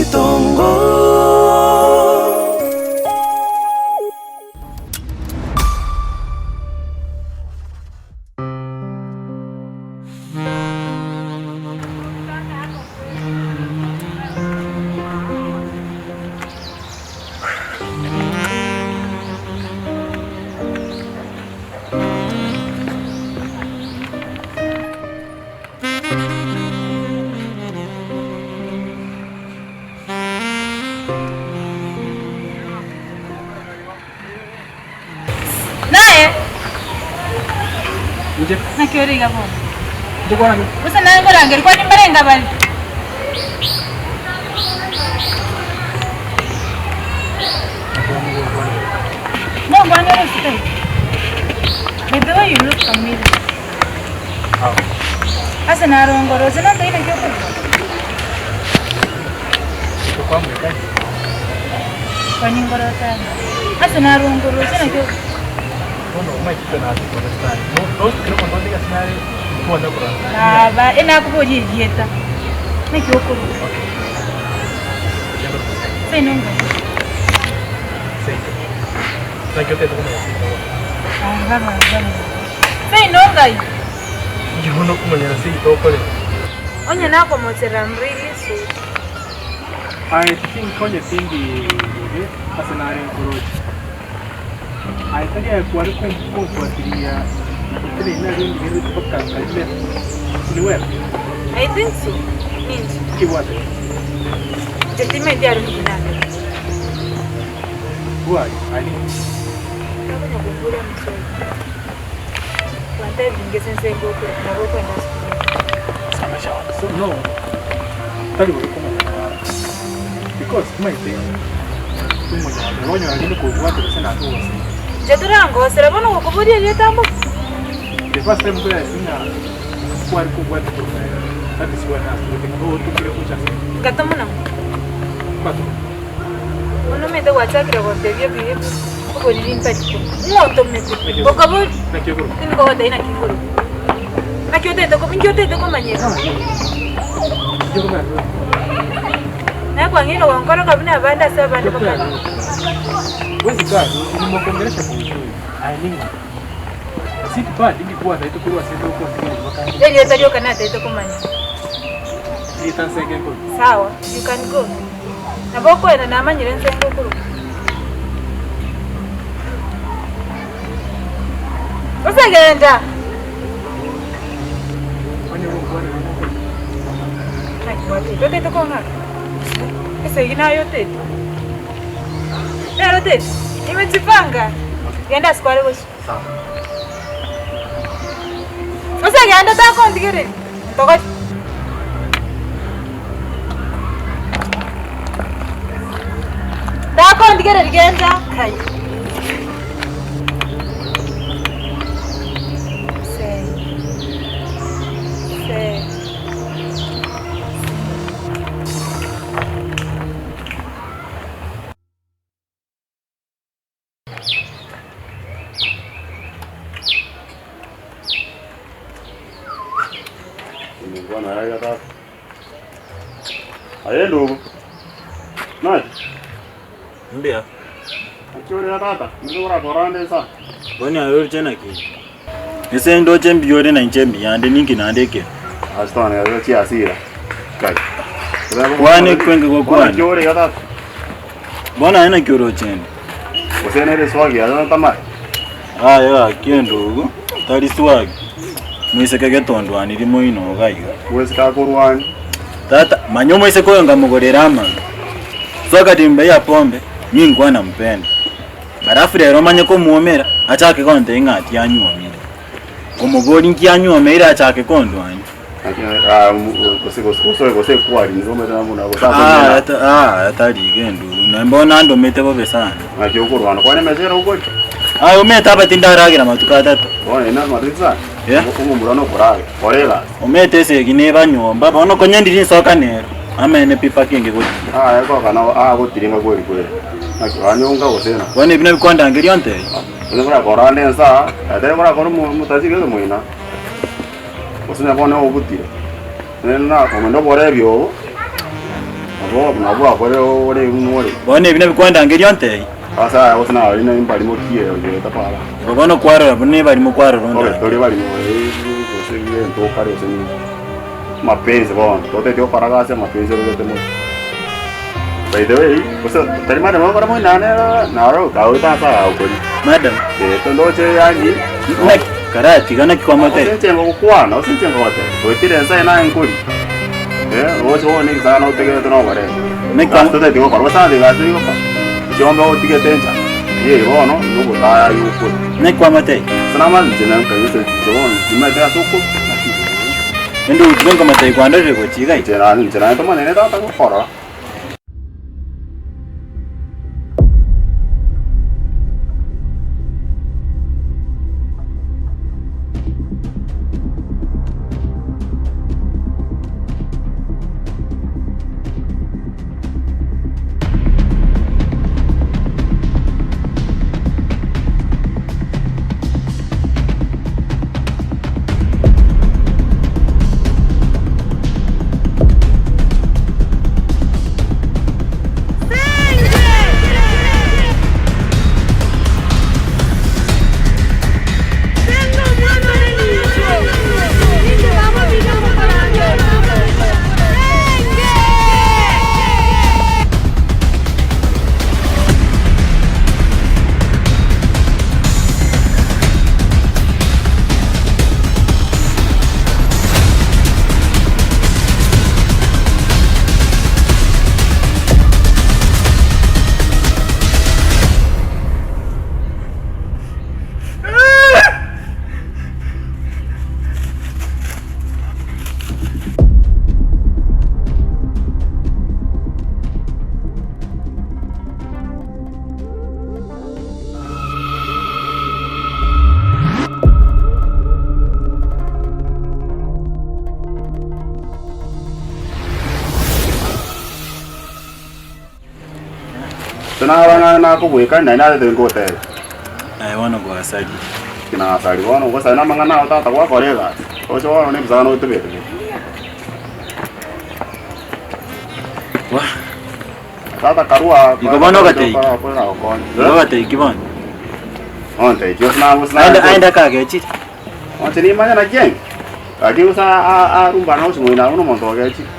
Ritongo. Naye naki ore iga bono? Gose naye nkorangeria kwani mbarenge bare? Ngokwana ore isiko iga? By the way you look familiar. Ase narongore gose nontoki naki okorokwa? Kwani ngorote ande. Ase narongore gose naki okorokwa? Baba, enakoboria erieta, naki okorokwa? Seino ngai? Baba, baba, baba. Seino ngai? Onye nakomocherera I'm really sorry. Aye tinkonye tindi bobe ase nare nkoroche. Aye tari aye kware komfuatiria eteneine aria ondigererete mpaka nkarimera. Niwera? I think so. Ninche. Kibwate. Inche timanyeti aria omong'ina ande. Bwari, aye. Takonya komboria amaswali. Gwantebirie ngese nse ngokure nabo okwenda ase obobe. So no, tari bobe komanya kwao. Because omanyete omonyonde onyora rinde kobwate gose natogosire. Inche torangosere bono gokoboria erieta mbobe. The first time nkorase ng'a kware kobwate korwa kare, that is when nasubete ng'a ootokire gocha ase Ngatoma namo. Kwatoma. Bono omanyete gwachakire gotebia ebibe oboriri ntari korwa. Ng'o otomete? Okabori Naki okorokwa? tindi kogotebia naki nkorokwa. Naki otagete ko inki otagete komanyera? Inki okomanya? Naye kwang'eire gonkoroka buna abande ase abande bakare. Huwezi kaa nimeongelesha kwa uzuri. Aye ning'o? Si kipande ngikwataete korwa ase okontigereria bakande. Erieta rioka natagete komanya. Erieta nsenge nkorokwa. Sawa, you can go. Nabo okoenda namanyire nsenge okorokwa. Gose genda. Onye gokwanera omokono. Naki gwatete otete kong'aka? Esegi naye otete. Nere otete? Nimejipanga. Genda ase kware gochia. Sawa. Gose genda takontigereria. Ntogote. Takontigereria genda. Kai. Sei. Sei. Bwana yaya tata. Aye ndugu. Nachi. Mbuya. Achore tata. Ndio ora sa. Boni aye oriche naki? Ase ndoche mbuya ore na inche mbuya ande ninki naende ekero? Asitone gacha chiasira. Kai. Kwane kwenge gokwana. Achore tata. Bono aye naki oroche inde? Gose nere swagi aye tamare. Aye gaki endugu, tari swagi. Moiseke getondwaniri moino iga iga. Moiseke akorwania. Tata, manya omoiseke oyo nkamogorera amang'ana. Soka timba ya pombe, ninkwa nampenda. Alafu rero omanye komwomera, achake gontebia ng'a tianywomire. Komoboria nki anywomeire achake kondwania. Ah, tari iga endugu, na mbono andomete bobe sana. Aye omanyete aba tindaragera matuko atato. Eh? Omanyete esegi neba nyomba, bono konya ndiri nsoka nero, amene pi mpaka inge gotiga. Bono ebi nabio kwandangeria ontebie? Gose na bono obutire, naende na omende oborebi obo, nabo Nabo nabo akore ore buna ore. Bono ebi nabio kwandangeria ontebie. Ase aya gose nari na imbarimo ki eyo etapara. Igo bono kwarora buna ebarimo kwarora Obe ondangerie. tori barimo gose egento okare gose nini. Mapenzi bono, toteti gokora gasi amapenzi orogete mono. By the way, gose tari madam ogokora moino nere naro kagoeta ase aya okori. Madam. Eh, tondoche yaani Naki karatiga naki kwamotebia? Ase inche ngogokwana, ase inche ngogotebia, goetire ense eye naye nkori. Eh, oche bono egesara notegerete nogorere. Naki Gasi toteti gokora, gose ase egasi tori gokora. Chiombe otigete enchara, eyio bono nogotaya okore. Naki kwamotebia? Ase namare inche nkaigwa inche bono timanyete ase okori, naki. Rende ogochika nkomotebia kwandorire gochia iga. Inche naye inche naye tomanene tata gokorora. Naba ng'a nakobweka naende narete nkogotebia. Aye bono gwasaria. Ki nasaria bono ogosaria namang'ana ao tata gwakora egasi, oche bono na ebisaga notebete. Wah. Tata karua Igo bono ogatei. Igo ogatei ki bono? Ontei gose na gose na. Aende aende akagechire. Onche nimanye naki enge. Lakini gose arumbana gose moino abwo nomonto ogechire.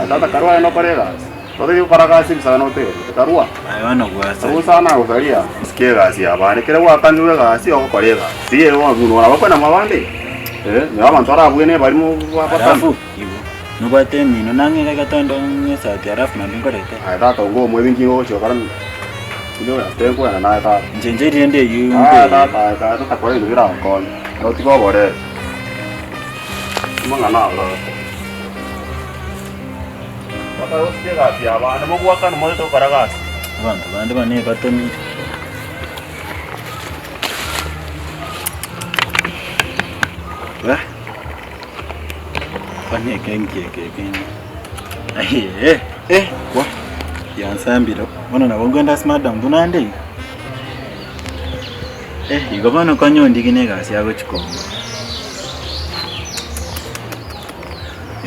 Tata karua aye nokore egasi. Totari gokora gasi ebisaga notegerete karua. Aye bono gwasari. Abwo sana nagosaria. Sikia egasi yabande kere gwakanirwe egasi ogokora egasi. Tiga bono nabakwana mwabande. Eh, nabo abanto barabwene barimo bakana. Alafu igo nobwate emino nang'e iga gatondo ng'esati alafu naende nkorete. Aye tata onga omwebi nki ngogochia gokora inde ase nkoenda naye tata. Inche inche rende eyio Aye tata aye tata takora ebinto biragokonye, otige oborere. Amang'ana aro tata. Tata gosike egasi yabande mogoakana moete gokora gasi. Abanto bande bane batomire. Wah. Kwani eke nki eke ekende? Aye, eh, wa. Yansambire. Bono nabo nkoenda ase madam buna nde iga. Eh, igo bono konya ondigi na egasi agochi kong'a.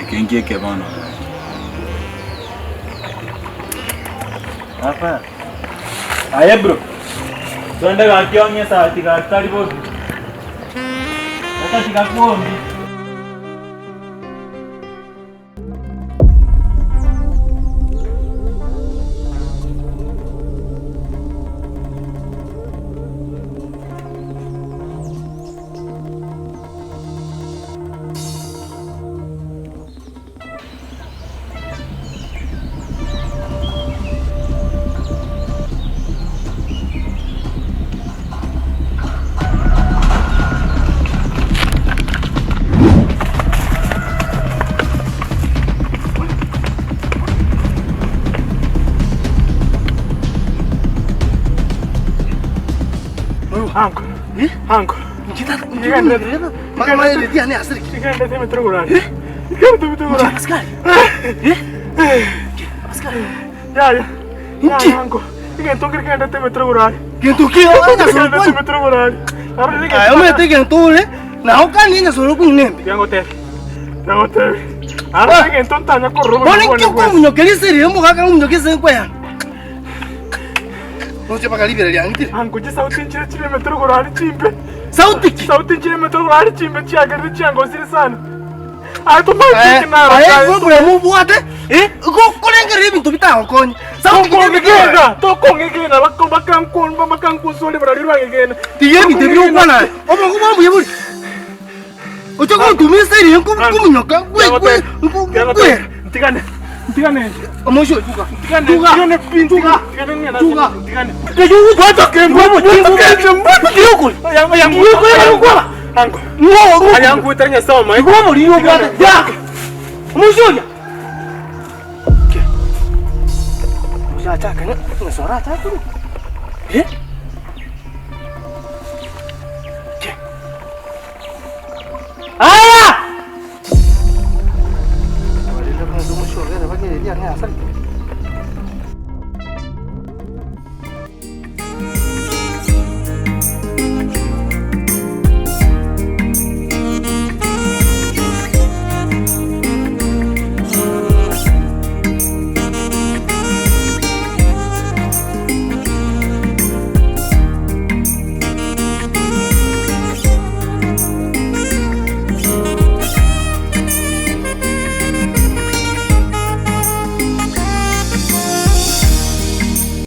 Eke nki eke bono? Apa. Aye bro. Twende gaki ong'e esati gaki tari bobe. Reka tigakuombi. Anko, anko. Aye omanyete egento ore, naye okanie enyasore okonywa nembe. Aro egento ntanya korora Bono obogima inki bwane bwensi. okomunyokeria ase eriogi omogaka ngomunyokia ase enkwa yane? Roche mpaka ribera riang'itire. Ango chisauti nchire chire emetwe igoro aria chimbe. Sauti ki? Sauti nchire emetwe igoro aria chimbe chiagerire chiangosire sana. Aye tomaeti eki naro Aye aye. igo oboremo obwate, eh, igo okorengereria ebinto bitagokonye. Sauti ki Tokong'egena, tokong'egena, bako bakankomba bakankunswa ribarari rwang'egena. Tiga ebinto ebio ogokwana aye. Obongo bwa mbuya bori. Oche gontumia ase erio nkomonyoka nkwera. Ntigane, ntigane. Omoisho oyo tuga. Ntigane, Tuga. ntigane pi, Tuga. ntigane ng'ina, Tuga. ntigane. Aya!